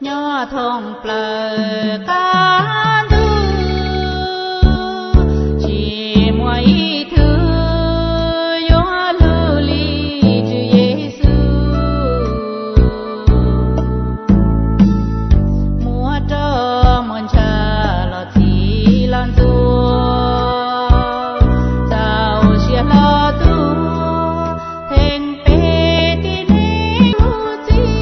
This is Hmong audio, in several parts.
Nyob thoob plaws qab ntuj, tsis muaj ib tug yuav hlub li Tswv Yexus. Muab roj muag ntsha los txhim los ntxuav, txaus siab hlo tuag theej peb tib neeg lub txim.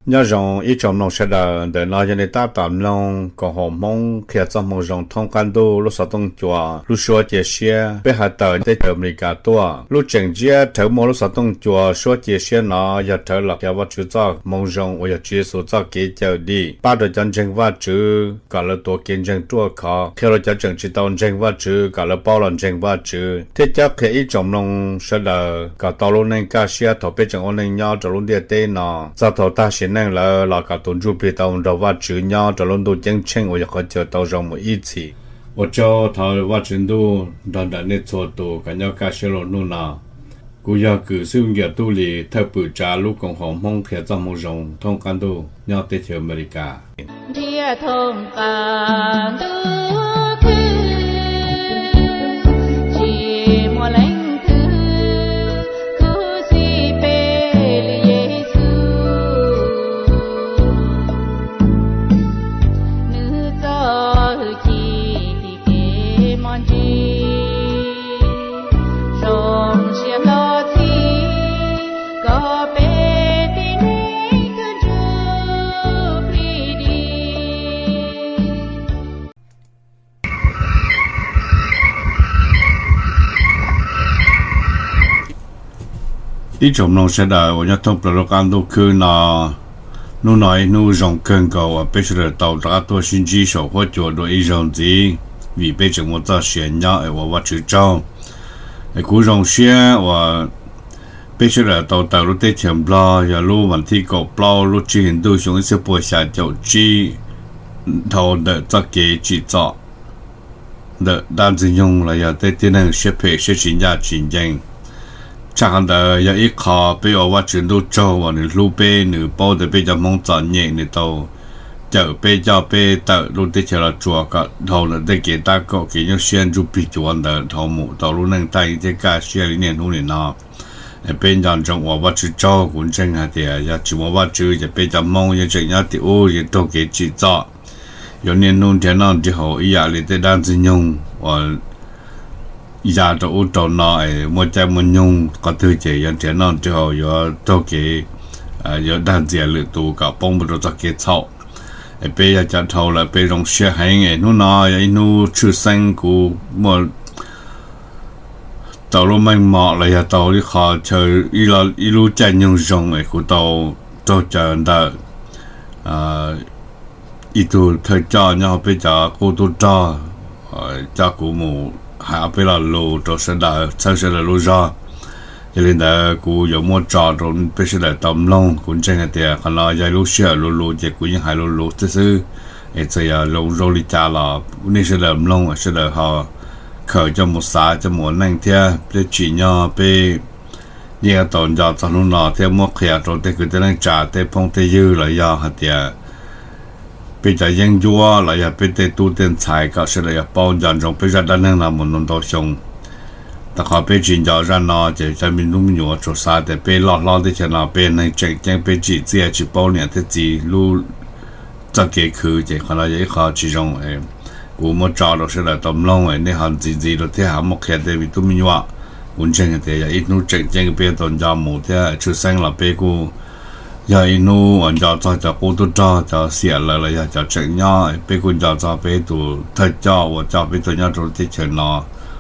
Nyob zoo ib tsoom mloog sawv daws, ntawm no yog nej tab tom mloog koom haum Hmoob qhia txoj moo zoo thoob qab ntuj lub xov tooj cua lub suab cia siab. Peb hais tawm teb chaws Amelikas tuaj. Lub tseem ntsiab rhawv muaj lub xov tooj cua suab cia siab no yog rhawv los qhia Vajtswv txoj moo zoo uas yog Tswv Yexus txoj kev cawm dim, pab rau cov ntseeg Vajtswv kom lawv tuav kev ntseeg ruaj khov, qhia rau cov tseem tsis tau ntseeg Vajtswv kom lawv paub los ntseeg Vajtswv, thiab cob qhia ib tsoom mloog sawv daws kom tau lub neej kaj siab thaum peb tseem ua neej nyob rau lub ntiaj teb no, txog thaum tag sim neej lawm los kom tus ntsuj plig tau nrog Vajtswv nyob rau lub ntuj ceeb tsheej uas yog qhov chaw tau zoo mus ib txhis. Ua tsaug, thov Vajtswv ntuj nrog nraim nej txhua tus kom nyob kaj siab lug hnub no. Kuv yog Kws Xib Nkias Tub Lis, thawj pwm tsav lub koom haum Hmoob qhia txoj moo zoo thoob qab ntuj nyob teb chaws Amelikas. Ntiaj thoob qab ntuj khwb, tsis muaj leej twg khuv xim peb li Yexus. Nws txoj hwj chim tim kev mos ntsis, zoo siab hlo txhim kom peb tib neeg kawg ntsuj plig dim. Ib tsoom mloog sawv daws uas nyob thoob plaws lub qab ntuj khwb no, hnub no ib hnub zoo kawg nkaus uas peb sawv daws tau rov qab tuaj sib ntsib saum huab cua dua ib zaug ntxiv, vim peb tseem muaj txoj sia nyob es ua Vajtswv tsaug. Es kuv zoo siab uas peb sawv daws tau tawm lub teb chaws Nplog yog lub vas thib kaum plaub lub tsib hlis ntuj xyoo ib txhiab pua xya caum tsib, dhau ntawm txoj kev tsim txom ntawm dab ntxwg nyoog los yog tej tib neeg siab phem siab tsis ncaj tsis ncees. Tshaj qhov ntawd yog ib qho peb ua Vajtswv ntuj tsaug uas nws hlub peb, nws paub tias peb cov Hmoob txom nyem, nws tau cawm peb coj peb tawm lub teb chaws Los Tsuas kom dhau ntawm tej kev tab kaum kev nyuaj siab ntsuj plig cuav ntawd dhau mus tau lub neej thaj yeeb thiab kaj siab li niaj hnub nim no. Peb nco ntsoov ua Vajtswv tsaug, kuv ntseeg hais tias yog tsis muaj Vajtswv ces peb cov Hmoob yeej tseem nyob tim ub yeej raug kev tsim txom, yuav niaj hnub nrhiav noj nrhiav haus ib yam li tej dab ntxwg nyoog uas ya rau ub rau no es muaj caij muaj nyoog qhov twg ces yuav nrhiav noj nrhiav haus, yuav raug kev, yuav dag ntxias lwm tus kom poob rau txoj kev txhaum. Es peb yog cov dhau lawm peb zoo siab heev es hnub no yog ib hnub tshwj xeeb kuv muaj tau lub meej mom los yog tau ib qho chaw, ib lub caij nyoog zoo es kuv tau raug caw ntawm ib tug thawj coj nyob hauv peb cov qub tub rog coj kuv mus hais ob peb lo lus rau sawv daws, txhawb sawv daws lub zog. Yog li ntawd kuv yuav muab tso rau peb sawv daws tau mloog. Kuv ntseeg hais tias qhov no yog lub sij hawm luv luv ces kuv yeej hais luv luv xwb xwb. Es txawm yog zoo zoo li cas los nej sawv daws mloog sawv daws ho khaws coj mus xav coj mus ua neej thiab peb tsim nyog peb yeej yuav tau nco txog hnub no thiab muab qhia rau tej kwv tij neej tsa tej phooj tej ywg los yog hais tias peb cov yeeb ncuab los yog peb tej tub tej ntxhais kom sawv daws yuav paub nco ntsoov peb zaj dab neeg no mus ntau ntau xyoo. Tau qhov peb tsis nco zaj no ces cov me tub me nyuam tsuas xav tias peb loj hlob teb chaws no peb neeg tseem ceeb peb tsim txiaj tsis paub niam thiab txiv lub txoj kev khwv ces qhov no yog ib qho tsis zoo. Kuv muab tso rau sawv daws tau mloog nej ho ntxiv ntxiv rau thiab ho muab qhia tej me tub me nyuam. Kuv ntseeg tias yog ib hnub tseem ceeb peb tau nco mus thiab tshwj xeeb los peb kuj yog ib hnub uas nco txog cov qub tub rog cov xiam lawm los yog cov tseem nyob, peb kuj nco txog peb tus thawj coj uas coj peb tuaj nyob rau teb chaws no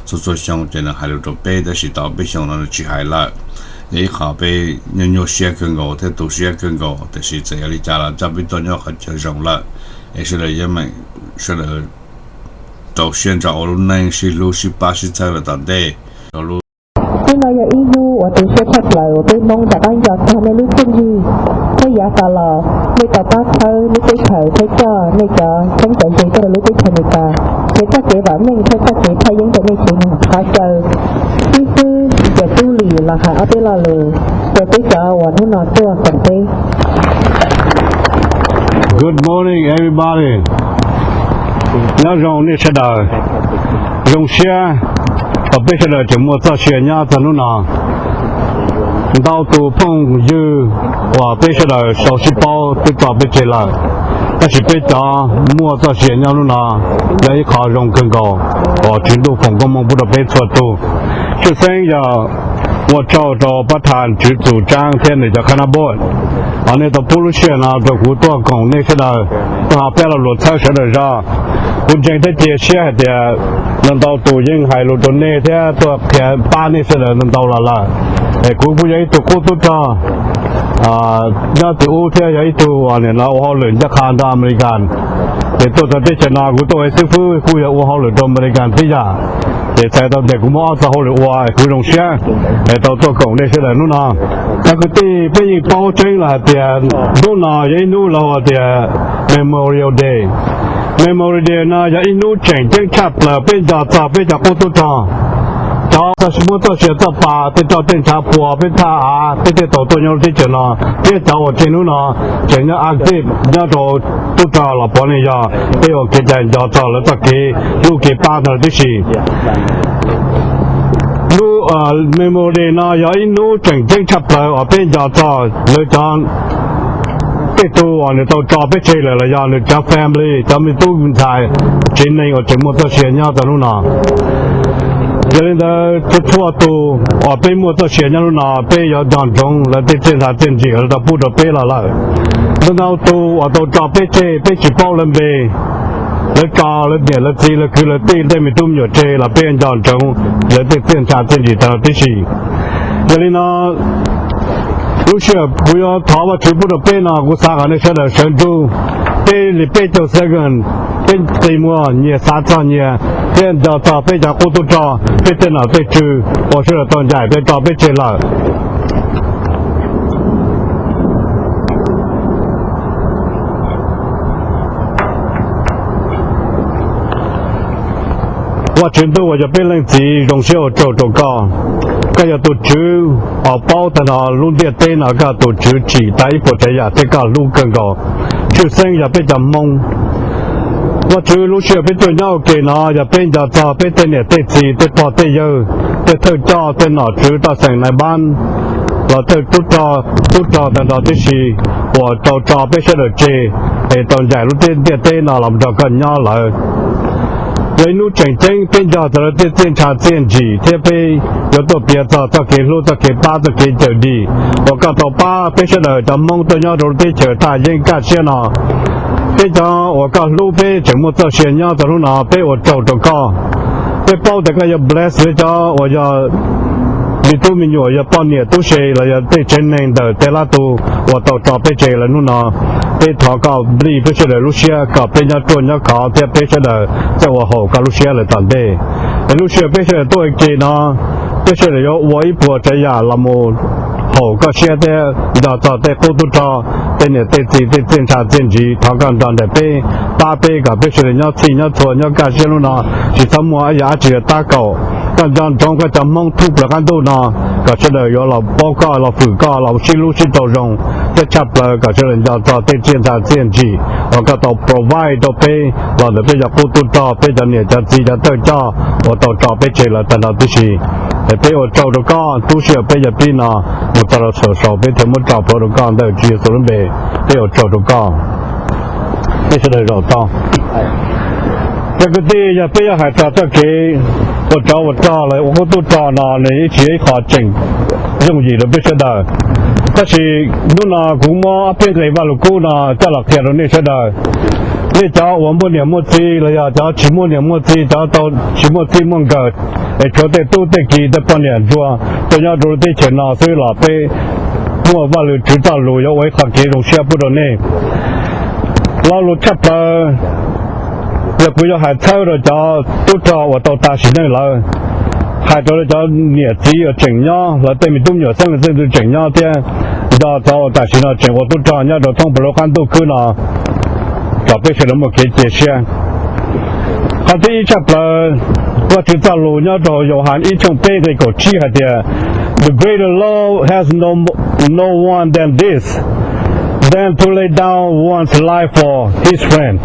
txhua txhua xyoo ces nws hais lus rau peb tab sis tau peb xyoo no nws tsis hais lawm. Yog ib qho peb nyuaj nyuaj siab kawg nkaus thiab tu siab kawg nkaus, tiam sis txawm yog li cas los coj peb tuaj nyob qhov chaw zoo lawm. Es sawv daws yeej meem sawv daws rau siab ntso ua lub neej sib hlub sib pab sib txhawb lawm tom ntej rau lub Hnub no yog ib hnub uas tu siab tshaj plaws uas peb Hmoob rov qab nco txog nej lub txiaj ntsig thiab yav tas los nej tau pab txhawb lub teb chaws thiab coj nej cov txheeb cov ze tuaj rau lub teb chaws Amelikas, ces txoj kev vam meej thiab txoj kev thaj yeeb rau nej tsev neeg qhov chaw xib hwb Nkias Tub Lis los hais ob peb lo lus rau peb cov uas hnub no tuaj koom peb. Good morning, everybody. Nyob zoo nej sawv daws. Zoo siab uas peb sawv daws tseem muaj txoj sia nyob txog hnub no. Ntau tus phooj ywg uas peb sawv daws sau sib paub twb tso peb tseg lawm, tab sis peb cov muaj txoj sia nyob hnub no yog ib qho zoo kawg nkaus uas Tswv Ntuj foom koob hmoov pub rau peb txhua tus. Tshwj xeeb yog ua tsaug rau pab thas Tswv Txum Tsaab thiab nws cov khab nab npoj, uas nej tau pub lub sij hawm no rau kuv tuaj koom nej sawv daws, tuaj hais peb lo lus txhawb sawv daws zog. Kuv ntseeg thiab cia siab hais tias ntau ntau tus yeej hais lus rau nej thiab tuaj qhia pab nej sawv daws ntau ntau los lawm. Es kuv kuj yog ib tug qub tub rog nyob tim ub thiab yog ib tug uas nim no ua hauj lwm ncaj qha nrog Amelikas. Ces tuaj rau teb chaws no kuv tuaj ua xib fwb kuj yog ua hauj lwm rau Amelikas tib yam. Ces txhais tau tias kuv muaj ob txoj hauj lwm ua es kuv zoo siab es tau tuaj koom nej sawv daws hnub no. Cov kwv tij, peb yeej paub tseeb lawm hais tias hnub no yog ib hnub lawv hu tias Memorial Day. Memorial Day no yog ib hnub tseem ceeb tshaj plaws peb nco txog peb cov qub tub rog, cov muab txoj sia txoj pa, tej roj tej ntshav puag peb thaj av, peb tej tau tuaj nyob lub teb chaws no, thiab cov uas tseem hnub no tseem nyob active nyob rau tub rog los puav leej yog peb ua kev cai nco txog lawv txoj kev hlub kev pab ntawd tib si. Lub Memorial Day no yog ib hnub tseem ceeb tshaj plaws uas peb nco txog lawv cov, tej tug uas nws tau tso peb tseg lawm los yog nws cov family, cov me tub ntxhais, tsev neeg uas tseem muaj txoj sia nyob txog hnub no. Yog li ntawd txhua txhua tus uas peb muaj txoj sia nyob hnub no peb yuav nco ntsoov lawv tej txiaj ntsha txiaj ntsim lawv tau pub rau peb los lawm. Ntau ntau tus uas tau tso peb tseg peb tsis paub lawv npe, lawv tso lawv niam lawv txiv lawv kwv lawv tij tej me tub me nyuam tseg los peb yuav nco ntsoov lawv tej txiaj ntsha txiaj ntsim tag los tib si. Yog li no, lub sij hawm kuv yuav thov Vajtswv pub rau peb no kuv xav kom nej sawv daws sawv ntsug, peb li peb caug second, peb qi muag nyias xav txog nyias thiab nco txog peb cov qub tub rog, peb tej nom tej tswv uas sawv daws tau ncaim peb tso peb tseg lawm. Vajtswv ntuj uas yog peb leej txiv, zoo siab ua tsaug rau koj. Koj yog tus Tswv uas paub tag nrho lub ntiaj teb no, koj yog tus Tswv tsim tag ib puas tsav yam thiab koj hlub kawg nkaus, tshwj xeeb yog peb cov Hmoob. Vajtswv, lub sij hawm peb tuaj nyob ua ke no yog peb nco txog peb tej niam tej txiv, tej pog tej yawg, tej thawj coj, tej nom tswv, toj xeem nais npab, los tej tub rog tag nrho tib si uas tau tso peb sawv daws tseg es tau ncaim lub ntiaj teb no los nrog koj nyob lawm. Yog ib hnub tseem ceeb peb nco txog lawv tej txiaj ntsha txiaj ntsim thiab peb yuav tuaj piav txog txoj kev hlub, txoj kev pab, txoj kev cawm dim uas koj tau pab peb sawv daws cov Hmoob tuaj nyob rau lub teb chaws thaj yeeb kaj siab no. Peb cov uas koj hlub peb tseem muaj txoj sia nyob txog hnub no, peb ua tsaug rau koj. Peb paub tias koj yuav bless peb cov uas yog me tub me nyuam, yog poj niam tub se los yog tej tsev neeg ntawm tej lab tug uas tau tso peb tseg lawm hnub no. Peb thov koj nplij peb sawv daws lub siab kom peb nyob ruaj nyob khov thiab peb sawv daws txawj ua haum koj lub siab lawm tom ntej. Es lub sij hawm peb sawv daws tuaj ua ke no, peb sawv daws yuav ua ib puas tsav yam los mus haum koj siab thiab nco txog tej qub tub rog, tej niam tej txiv tej txiaj ntsha txiaj ntsim. Thov koj nrog nraim peb, pab peb kom peb sawv daws nyob txhij nyob txhua nyob kaj siab hnub no, tsis txhob muaj ib yam dab tsi tab kaum. Koj nco ntsoov koj cov Hmoob thoob plaws qab ntuj no, kom sawv daws yuav los paub koj, los fwm koj, los sib hlub sib tau zoo, thiab tshaj plaws kom sawv daws nco txog tej txiaj ntsha txiaj ntsim uas koj tau provide rau peb los ntawm peb cov qub tub rog, peb cov niam cov txiv cov thawj coj uas tau tso peb tseg lawm tag nrho tib si. Es peb ua tsaug rau koj, lub sij hawm peb yuav pib no mus txog rau saum saud peb thiaj muab tso plhuav rau koj ntawm Tswv Yexus lub npe. Peb ua tsaug rau koj. Peb sawv daws zaum tau. Cov kwv tij, yog peb yuav hais txog txoj kev ua tsov ua rog los ua qub tub rog no, nws ib tsis yog ib qho tseem yooj yim rau peb sawv daws. Tab sis hnub no kuv muab ob peb nqe Vaj Lug Kub no coj los qhia rau nej sawv daws. Nej cov uas muaj niam muaj txiv los yog cov tsis muaj niam muaj txiv, cov tsis muaj txij muaj nkawm, es tshuav tej tub tej ki tej poj niam ntsuag tuaj nyob rau lub teb chaws no xwb los peb muaj Vaj Lug Tswv txoj lus yuav ua ib qho kev zoo siab pub rau nej. Lo lus tshaj plaws yog kuv yuav hais txhawb rau cov tub rog uas tau tas sim neej lawm, hais rau lawv cov niam txiv uas tseem nyob, lawv tej me tub me nyuam xeeb leej xeeb ntxwv tseem nyob thiab nco txog uas tam sim no tseem ua tub rog nyob rau thoob plaws lub qab ntuj khwb no, kom peb sawv daws muaj kev cia siab. Qhov thib ib tshaj plaws, Vaj Tswv txoj lus nyob rau Yauhas ib tshooj peb nqe kaum tsib hais tias, The greater love has no, no one than this, than to lay down one's life for his friend.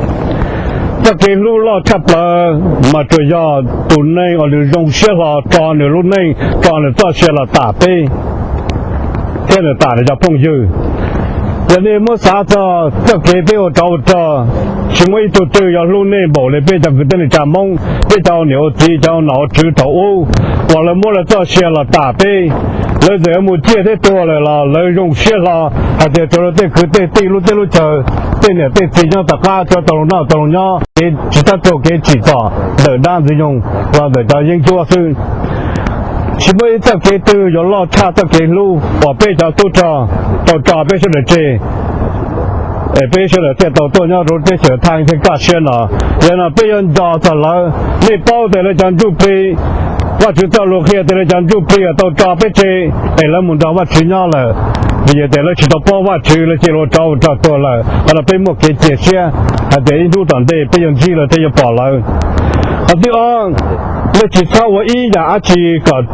Txoj kev hlub loj tshaj plaws mas tsuas yog tus neeg uas nws zoo siab hlo tso nws lub neej, tso nws txoj sia los tam peb thiab nws tam nws cov phooj ywg. Yog nej muab xav txog txoj kev peb ua tsov ua rog, tsis muaj ib tug twg yuav hlub nej npaum li peb cov kwv tij neej tsa Hmoob, peb cov ua niam ua txiv, cov ua nom ua tswv thaum ub uas lawv muab lawv txoj sia los tam peb. Lawv txawm yuav mus ciaj thiab tuag lawm los lawv zoo siab hlo hais tias tsuas rau tej kwv tej tij lub teb lub chaw, tej niam tej txiv nyob tom qab tsuav tau los noj tau los nyob, kev tsis txhob tuag kev tsim txom ntawm dab ntxwg nyoog los ntawm cov yeeb ncuab xwb. Tsis muaj ib txoj kev twg yuav loj tshaj txoj kev hlub uas peb cov tub rog tau tso peb sawv daws tseg, es peb sawv daws thiaj tau tuaj nyob rau lub teb chaws thaj yeeb thaj kaj siab no. Yog no peb yuav nco txog lawv. Nej paub tias lawv cov ntsuj plig, Vajtswv txoj lus qhia tias lawv cov ntsuj plig uas tau tso peb tseg es lawv mus nrog Vajtswv nyob lawm, vim yog tias lawv tsis tau paub Vajtswv lawv cia li ua tsov ua rog tuag lawm. Qhov no peb muaj kev cia siab hais tias ib hnub tom ntej peb yuav ntsib lawv thiab yuav pom lawv. Qhov thib ob, nej tsis txhob ua ib yam dab tsi kom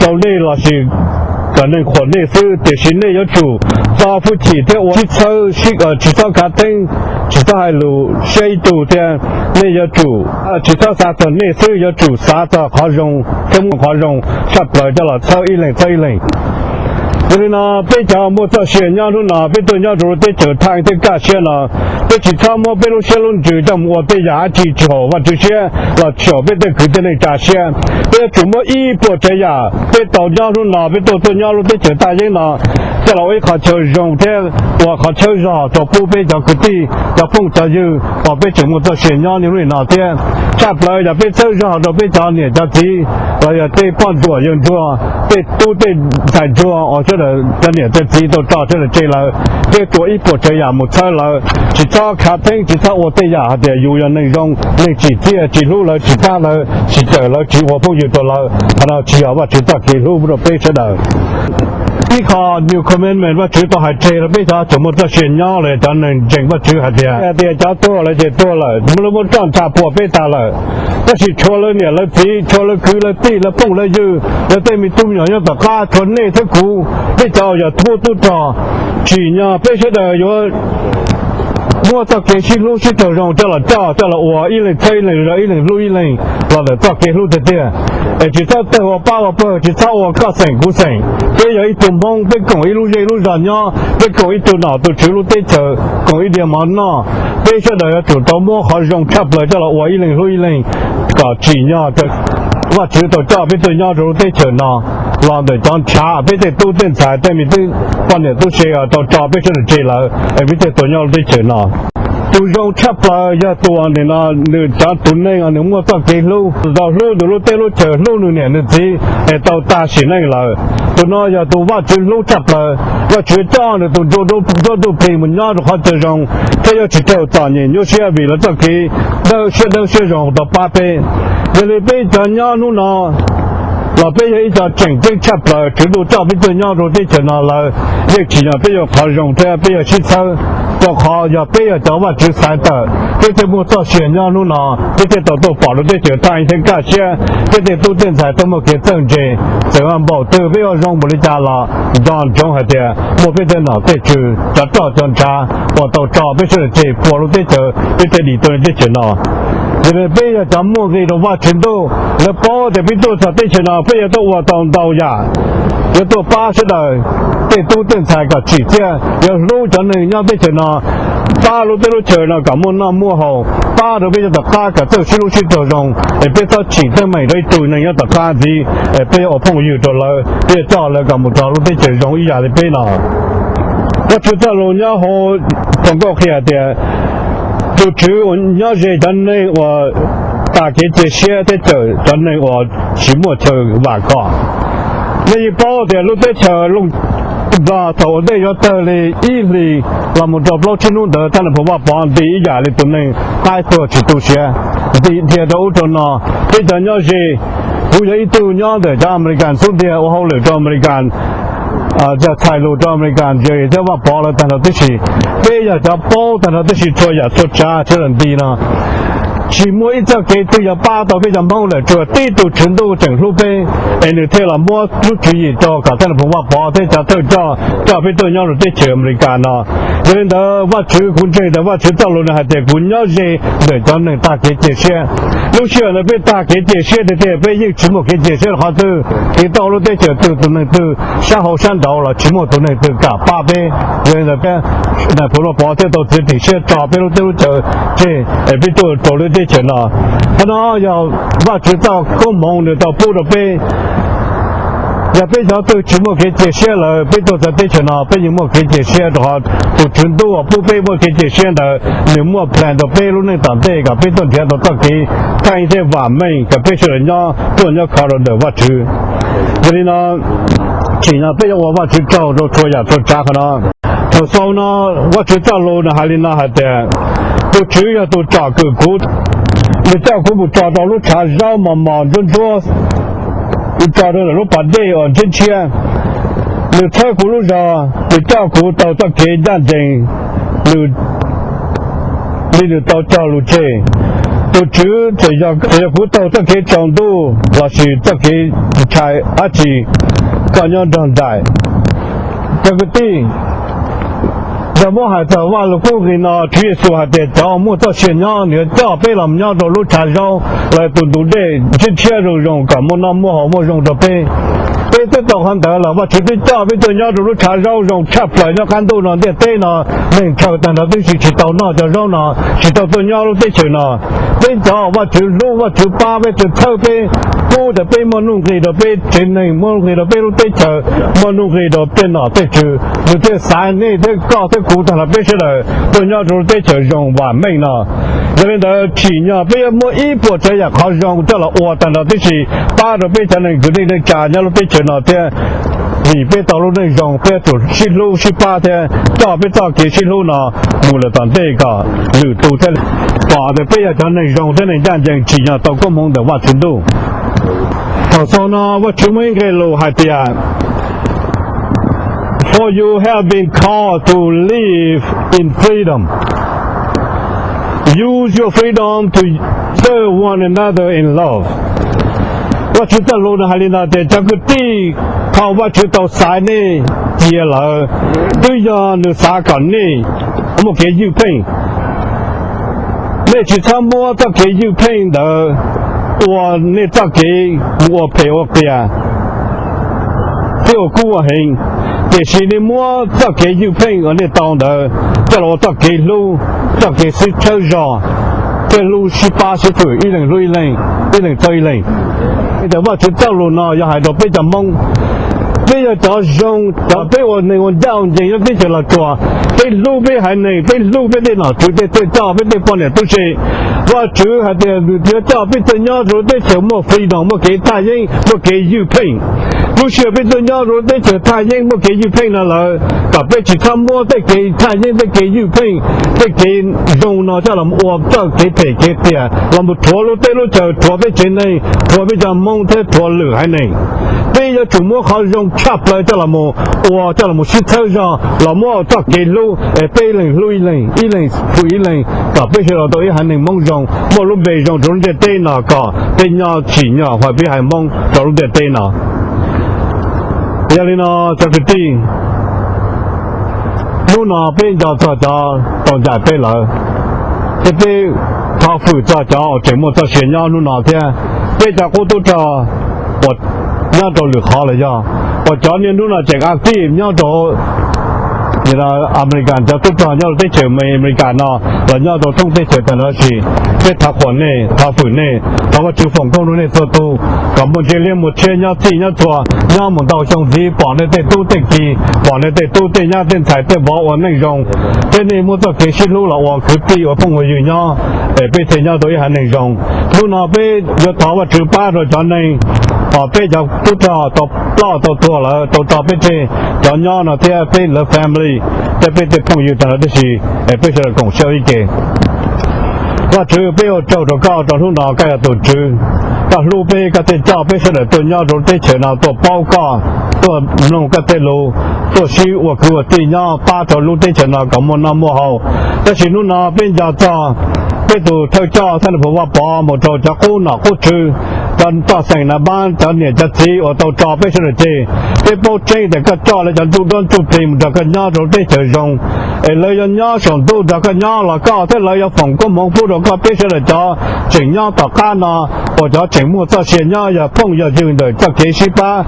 rau nej lossis kom neeg qhuas nej xwb, tiam sis nej yuav tsum txo hwj chim thiab ua sib txhawb, tsis txhob khav theeb, tsis txhob hais lus siab ib tug thiab. Nej yuav tsum tsis txhob xav txog nej xwb, yuav tsum xav txog qhov zoo thiab muab qhov zoo tshaj plaws coj los txhawb ib leeg txhawb ib leeg. Yog li no peb cov muaj txoj sia nyob hnub no peb tuaj nyob rau lub teb chaws thaj yeeb thaj kaj siab no, peb tsis txhob muab peb lub siab lub ntsws coj mus ua tej yam dab tsi tsis haum Vajtswv siab los tsis haum peb tej kwv tij neej tsa siab. Peb yuav tsum muab ib puas tsav yam peb tau nyob hnub no peb tuaj tuaj nyob lub teb chaws thaj yeeb no coj los ua ib qhov chaw zoo thiab ua qhov txhawb zog rau pub peb cov kwv tij cov phooj cov ywg uas peb tseem muaj txoj sia nyob niaj hnub no thiab. Tshaj plaws yog peb txhawb zog rau peb cov niam cov txiv los yog tej poj ntsuam yawg ntsuag, tej tub tej ntxhais ntsuag uas sawv daws cov niam cov txiv tau tso sawv daws tseg lawm, peb tuav ib puas tsav yam mus txhawb lawv, tsis txhob khav theeb, tsis txhob ua tej yam hais tias yus yog neeg zoo, neeg tsim txiaj, tsis hlub lawv, tsis pab lawv, tsis cawm lawv, tsis ua phooj ywg rau lawv. Qhov no tsis yog Vajtswv txoj kev hlub rau peb sawv daws. Ib qho new commandment Vajtswv tau hais tseg rau peb cov tseem muaj txoj sia nyob los yog cov neeg ntseeg Vajtswv hais tias, hais tias cov tuag lawm ces tuag lawm, lawv muab roj ntsha pua peb tas lawm, tab sis tshuav lawv niam lawv txiv, tshuav lawv kwv lawv tij, lawv phooj lawv ywg, lawv tej me tub me nyuam nyob tom qab, tshuav nej thiab kuv, peb cov uas yog tub tub rog, tsim nyog peb sawv daws yuav muab txoj kev sib hlub sib raug zoo coj los coj coj los ua ib leeg txhawb ib leeg, ib leeg hlub ib leeg los ntawm txoj kev hlub tiag tiag. Es tsis txhob tawg ua pab ua pawg, tsis txhob ua koj xeem kuv xeem. Peb yog ib tug Hmoob, peb koom ib lub zej lub zog nyob, peb koom ib tug nom tus tswv lub teb chaws, koom ib diav mov noj. Peb sawv daws yuav tsum tau muab qhov zoo tshaj plaws coj los ua ib leeg hlub ib leeg kom tsim nyog Vajtswv tau coj peb tuaj nyob rau lub teb chaws no los ntawm cov ntshav peb tej tub tej ntxhais tej me tub poj niam tub se uas tau tso peb sawv daws tseg lawm es peb thiaj tuaj nyob lub teb chaws no. Tus zoo tshaj plaws yog tus uas nim no nws cov tus neeg uas nws muaj txoj kev hlub, tau hlub nws lub teb lub chaws, hlub nws niam nws txiv es tau tag sim neej lawm. Tus no yog tus Vajtswv hlub tshaj plaws. Vajtswv coj nws tus ntsuj plig, tus ntsuj plig mus nyob rau qhov chaw zoo thiab yuav tsis raug txom nyem nyuaj siab vim lawv txoj kev dawb siab dawb siab zoo tau pab peb. Yog li peb cov nyob hnub no los peb yog ib co tseem ceeb tshaj plaws, Tswv Ntuj coj peb tuaj nyob rau teb chaws no lawm, yeej tsim nyog peb yuav qhov zoo thiab peb yuav sib txhawb, rau qhov yog peb yog cov Vajtswv xaiv tawm, peb thiaj muaj txoj sia nyob hnub no, peb thiaj tau tuaj pom lub teb chaws thaj yeeb thaj kaj siab, peb tej tub tej ntxhais tuaj muaj kev txawj ntse. Txawm npaum twg peb ua zoo npaum li cas los nco ntsoov hais tias muaj peb tej nom tej tswv, cov roj cov ntshav uas tau tso peb sawv daws tseg puag lub teb chaws, peb thiaj dim tuaj teb chaws no. Yog li peb yog cov muaj nqi rau Vajtswv Ntuj, lawv paub tias peb tuaj txog teb chaws no peb yuav tau ua tau ntau yam, yuav tuaj pab sawv daws tej tub tej ntxhais kom tsim txiaj, yuav hlub cov neeg nyob teb chaws no, pab lub teb lub chaws no kom muaj noj muaj haus, pab rau peb cov tom qab kom txawj sib hlub sib raug zoo, es peb txhob tsim teeb meem rau ib tug neeg nyob tom qab ntxiv, es peb yuav ua phooj ywg rau lawv, peb yuav coj lawv kom mus rau lub teb chaws zoo ib yam li peb no. Vajtswv txoj lus nyob hauv phau nkauj qhia tias, tus Tswv uas nyob ze cov neeg uas tas kev cia siab thiab cawm cov neeg uas tsis muaj chaw vam khom. Nej yeej paub tias lub teb chaws Looj Nplog thaum ua ntej yuav tawg li ib hlis los mus rau plaub tsib hnub ntawd, thaj nais phoo Vaj Pov nti ib yam li tus neeg qaib tuag tsis tu siav, nti dhia rau ub rau no. Peb cov nyob ze, kuv yog ib tug nyob ntawm cov Amelikas xub ntiag ua hauj lwm rau Amelikas, txhais lus rau Amelikas, Jerry thiab Vaj Pov lawv tag nrho tib si. Peb yog cov paub tag nrho tib si txhua yam txhua tsav sawv daws nti no. Tsis muaj ib txoj kev twg yog pab tau peb cov Hmoob lawm, tsuas tib tug Tswv Ntuj tseem hlub peb, es nws thiaj los muab lub tswv yim rau kom Thaj Nais Phoo Vaj Pov thiab cov thawj coj coj peb tuaj nyob rau teb chaws Amelikas no. Yog li ntawd Vajtswv, kuv ntseeg tias Vajtswv txoj lus nws hais tias kuv nyob ze ntawm cov neeg tag kev cia siab. Lub sij hawm ntawd peb tag kev cia siab tiag tiag, peb yeej tsis muaj kev cia siab rau qhov twg, tiv tauj lub teb chaws twg, tus neeg twg, sab hauv sab nraud los tsis muaj tus neeg twg kam pab peb. Yog li ntawd peb, Nais Phoo Vaj Pov thiaj tau txiav txim siab tso peb lub teb lub chaw tseg es peb tuaj rau lub teb chaws no. Qhov no yog Vajtswv txoj koob hmoov nws tau pub rau peb. Yog peb cov twg tsis muaj kev cia siab lawm, peb tuaj txog teb chaws no peb yeej muaj kev cia siab rau qhov tus Tswv Ntuj uas pub peb muaj kev cia siab ntawd nws muaj plan rau peb lub neej tom ntej kom peb tuaj nrhiav tau txoj kev theej thiab vam meej kom peb sawv daws nyob tuaj nyob khov rau ntawm Vajtswv. Yog li no, tsim nyog peb yuav ua Vajtswv tsaug rau txhua yam txhua tsav qhov no. Thaum xaus no, Vajtswv txoj lus nws hais li no hais tias, tus Tswv yog tus tsom kwm kuv, nws coj kuv mus tso rau lub tshav zaub mos mos ntsuab ntsuab, tso rau ntawm lub pas dej uas ntshiab ntshiab. Nws txhawb kuv lub zog, nws coj kuv tau txoj kev ncaj ncees, nws li nws tau cog lus tseg. Tus Tswv txawm yog, txawm yog kuv taug txoj kev tsaus ntuj lossis txoj kev ntshai dab tsi, koj nyob nrog nraim. Cov kwv tij, yog muab hais txog Vaj Lug Kub Nqis No, Tswv Yexus hais tias cov uas muaj txoj sia nyob nws yuav coj peb los nyob rau lub tshav zaub los tus ntug dej ntshiab ntshiab zoo zoo kom muaj noj muaj haus muaj zoo rau peb. Peb twb tau qhov ntawd los Vajtswv twb coj peb tuaj nyob rau lub tshav zaub zoo tshaj plaws nyob qab ntuj no ntiaj teb no. Neeg ntshaw tag nrho tib si tsis tau noj cov zaub no, tsis tau tuaj nyob lub teb chaws no. Peb cov Vajtswv hlub, Vajtswv pab, Vajtswv txhawb peb, pub tias peb muaj nuj nqis rau peb tsev neeg, muaj nuj nqis rau peb lub teb chaws, muaj nuj nqis rau tej nom tej tswv. Nws thiaj xaiv nej thiab koj thiab kuv tag nrho peb sawv daws tuaj nyob rau lub teb chaws zoo vam meej no. Yog li ntawd tsim nyog peb yuav muab ib puas tsav yam qhov zoo coj los ua tag nrho tib si, pab rau peb cov neeg kwv tij neej tsa nyob lub teb chaws no thiab, vim peb tau lub neej zoo peb yuav tsum sib hlub sib pab thiab coj peb txoj kev sib hlub no mus lawm tom ntej kom lwm tus thiaj pom tias peb yog cov neeg zoo thiab neeg ncaj ncees tsim nyog tau koob hmoov ntawm Vajtswv ntuj. Thaum xaus no Vajtswv muaj ib nqe lus hais tias, For you have been called to live in freedom. Use your freedom to serve one another in love. Vajtswv txoj lus nws hais li no tias, cov kwv tij, thaum Vajtswv tau xaiv nej cia lawm, twb yog nws xav kom nej muaj kev ywj pheej. Nej tsis txhob muab txoj kev ywj pheej ntawd ua nej txoj kev mus ua phem ua qias thiab ua kub ua heev, tiam sis nej muab txoj kev ywj pheej uas nej tau ntawd coj los ua txoj kev hlub, txoj kev sib txhawb zog, thiab hlub sib pab sib fwm, ib leeg hlub ib leeg, ib leeg txhawb ib leeg. Vajtswv txoj lus no yog hais rau peb cov Hmoob. Peb yog cov zoo, cov peb ua neeg ua ncaj ua ncees nyob teb chaws Los Tsuas, peb hlub peb haiv neeg, peb hlub peb tej nom tswv tej thawj coj, peb tej poj niam tub se. Vajtswv hais tias nws yuav coj peb tuaj nyob rau lub teb chaws muaj freedom, muaj kev thaj yeeb, muaj kev ywj pheej. Lub sij hawm peb tuaj nyob rau lub teb chaws thaj yeeb muaj kev ywj pheej no lawm, kom peb tsis txhob muab tej kev thaj yeeb, tej kev ywj pheej, tej kev zoo no coj los ua txoj kev phem kev qias los mus rhuav lub teb lub chaws, rhuav peb tsev neeg, rhuav peb cov Hmoob thiab rhuav lwm haiv neeg. Peb yuav tsum muab qhov zoo tshaj plaws coj los mus ua, coj los mus sib txhawb zog, los muab txoj kev hlub es peb ib leeg hlub ib leeg, ib leeg fwm ib leeg, kom peb sawv daws tau ib haiv neeg Hmoob zoo, muaj lub npe zoo rau lub ntiaj teb no, kom peb nyob tsim nyog hais peb haiv Hmoob rau lub ntiaj teb no. Yog li no, cov kwv tij, hnub no peb nco txog cov tau ncaim peb lawm, thiab peb thov fwm txog cov uas tseem muaj txoj sia nyob hnub no thiab. Peb cov qub tub rog uas nyob rau lwm qhov los yog, uas cov niaj hnub no tseem active nyob rau Amelikas, cov tub rog nyob rau teb chaws Amelikas no los nyob rau thoob teb chaws tag nrho, sis peb thov qhuas nej, thov fwm nej, thov Vajtswv foom koob rau nej txhua tus, kom muaj ntse liab muaj tshiab nyob txhij nyob txhua, nyob mus ntau xyoo ntxiv pom nej tej tub tej ki, pom nej tej tub tej nyab tej ntxhais tej vauv ua neej zoo, thiab nej muab txoj kev sib hlub los ua kwv tij ua phooj ua ywg nyob, es peb thiaj nyob tau ib haiv neeg zoo. Hnub no peb yuav thov Vajtswv pab rau cov neeg uas peb cov tub rog tau ploj tau tuag lawm, tau tso peb tseg, cov nyob no thiab peb lawv family thiab peb tej phooj ywg tag nrho tib si, es peb sawv daws koom siab ua ib ke. Vajtswv, peb ua tsaug rau koj rau hnub no koj yog tus Tswv, koj hlub peb, koj thiaj coj peb sawv daws tuaj nyob rau lub teb chaws no tuaj paub koj, tuaj mloog koj tej lus, tuaj sib ua kwv ua tij nyob pab rau lub teb chaws no kom muaj noj muaj haus. Tab sis hnub no peb nco txog peb tus thawj coj thab nais phoo Vaj Pov mus rau cov qub nom qub tswv, cov toj xeem na pab, cov niam cov txiv uas tau tso peb sawv daws tseg. Peb paub tseeb tias koj coj lawv cov ntsuj duab ntsuj plig mus nrog koj nyob rau lub teb chaws zoo, es lawv yuav nyob saum ntuj nrog koj nyob los koj thiab lawv yuav foom koob hmoov pub rau koj. Peb sawv daws cov tseem nyob tom qab no uas cov tseem muaj txoj sia nyob yog phooj yog ywg ntawm txoj kev sib pab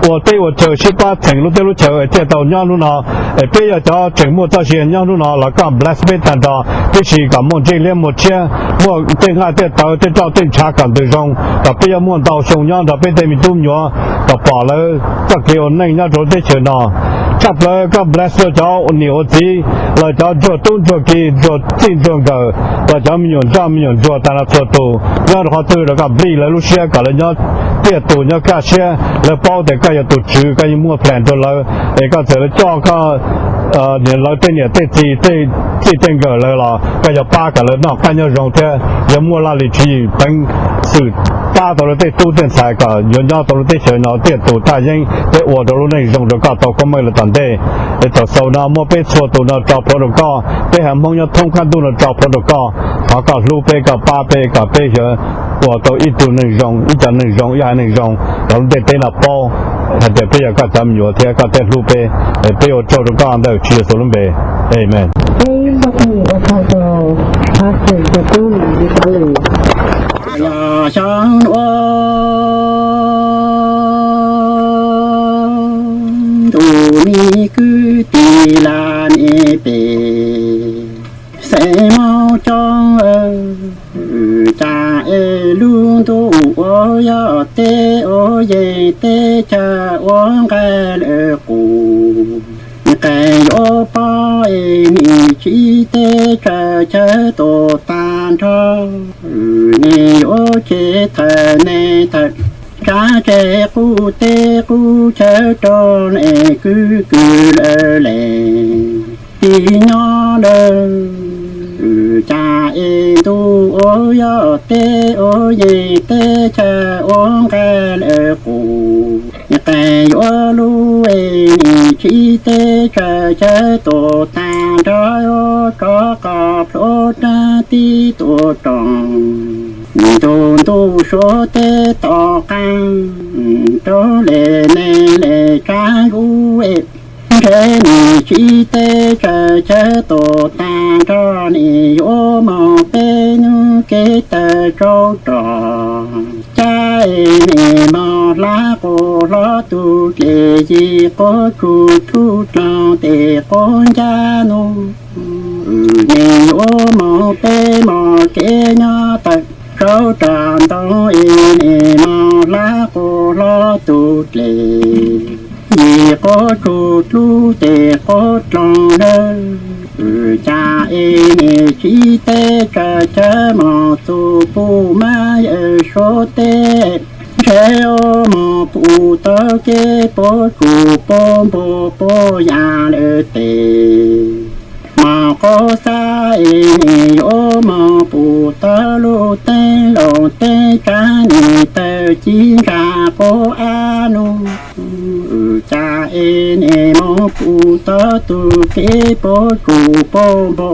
ua teb ua chaw, sib pab txheem lub teb lub chaw thiaj tau nyob hnub no. Es peb yog cov tseem muaj txoj sia nyob hnub no los koj bless peb tag nrho, tiam sis kom muaj ntsej liab muaj tshiab, muaj tej nqaij tej tawv tej roj tej ntshav kom ntws zoo, kom peb yuav muaj ntau xyoo nyob nrog peb tej me tub me nyuam kom pom lawv txoj kev ua neej nyob rau lub teb chaws no. Tshaj plaws koj bless rau cov niam ua txiv, los cov ntsuag tub ntsuag ki, ntsuag txij ntsuag nkawm, los cov me nyuam ntsoj me nyuam ntsuag tag nrho txhua tus nyob rau qhov twg los koj nplij lawv lub siab kom lawv nyob tiaj tus nyob kaj siab. Lawv paub tias koj yog tus tswv, koj yeej muaj plan rau lawv, es koj txawm lawv coj koj, lawv tej niam tej txiv, txij tej nkawm lawv los koj yog pab kom lawv noj qab nyob zoo thiab yog muaj laj lim tswv yim peev xwm pab tau lawv tej tub tej ntxhais kom yuav nyob tau lub teb chaws no tiaj tus thaj yeeb thiab ua rau lub neej zoo rau koj tau koob meej lawm tom ntej. Es thaum xaus no muab peb txhua tus no tso plhuav rau koj, peb haiv Hmoob nyob thoob qab ntuj no tso plhuav rau koj. Thov koj hlub peb, koj pab peb kom peb yuav ua tau ib tug neeg zoo, ib cov neeg zoo, ib haiv neeg zoo, kom lub ntiaj teb no paub hais tias peb yog koj cov me nyuam thiab koj thiaj hlub peb. Es peb ua tsaug rau koj ntawm Tswv Yexus lub npe, amees. Yog xyoo ua ntu me kwv tij laj me pem xeem Hmoob coob, cas es lub ntuj uas yog teb ua yeej teb chaws ua nqaij lawm qus, qee yuav poob es nim tsis teb chaws chaw tuag tag nrho, nim yuav tseg thawm neeg thawm tsav tseg qub teb qub chaw rau neeg kwv kwv lawm lees tib nyob lawm. Cas es ntuj uas yog teb ua yeej teb chaws ua nqaij lawm qus, qee yuav lub es nim tsis teb chaws chaw tuag tag nrho, rov qos plhuav rab tib tuam roos, ntug ntuj suav teb tom qab, rau le neeg le tsav zub es ntshe nim tsis teb chaws chaw tuag tag nrho, nim yuav moog peb nub kev tawm tsau rog, cas es nim moog hlab quas hlob tug dlej, yim quas tsuj dlub dloog tes quas ncaj nub, nim yuav moog peb moog kev nyob tawm tsau rog ntoo, es nim moog hlab quas hlob tug dlej, yim quas tsuj dlub tes quas dloog lawm. Cas es nim tsis teb chaws chaw moog txug puj mab yawm suav teb, ntshe yuav moog puv tau kev puv tsuj puv npua puv yam lawm tes, moog quas xab es nim yuav moog puv tau lub teeb loos teeb kav, nim tawm ci ntsa quas ab nub, cas es nim moog puv tau tug kev puv tsuj puv npua,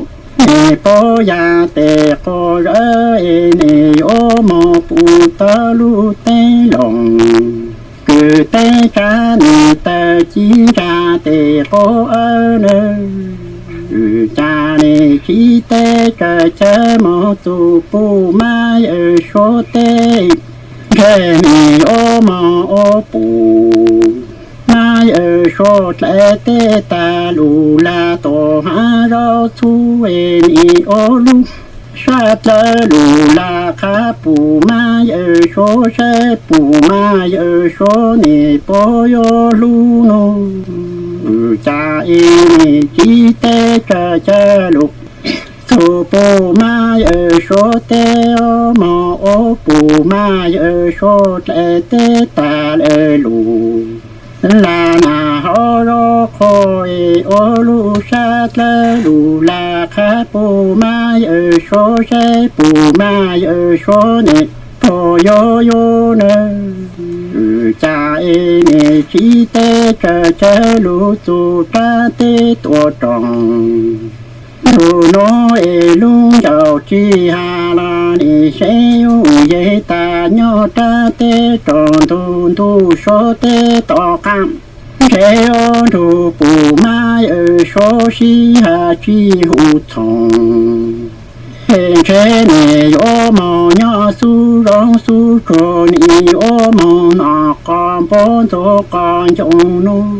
nim puv yam tes quas zawv es nim yuav moog puv tau lub teeb loos kws teeb kav, nim tawm ci ntsa tes quas ab nub, cas nim tsis teb chaws chaw moog txug puj mab yawm suav teb, ntshe nim yuav moog ua puv mab yawm suav dlaim teb tag, lug lag tom haav zaub txhub es nim ua lub sab dlawb, lug lag qha puj mab yawm suav saib puj mab yawm suav nim puas yuav hlub nub, cas es nim tsis teb chaws chaw lug txug puj mab yawm suav teb, moog ua puj mab yawm suav dlaim teb tag lawm lug lag nas hauv zaub qhua es ua lub sab dlawb, lug lag qha puj mab yawm suav saib puj mab yawm suav nim puas yuav yuav nub, cas es nim tsis teb chaws chaw lug txug rab teb tuam roos, Ntuj nuav es lub ncauj tsi has los nim seb yus yeej tas nyob rab teb rau ntuj, ntuj suav teb tom qaab, ntshe ob nrug pum mab yawm suav sib has tsi hu txhoov. Es ntshe nim yuav moog nyob xub zoov xub tsuag, nim yuav moog noj qos npua ntxuag qos ncoo nuav.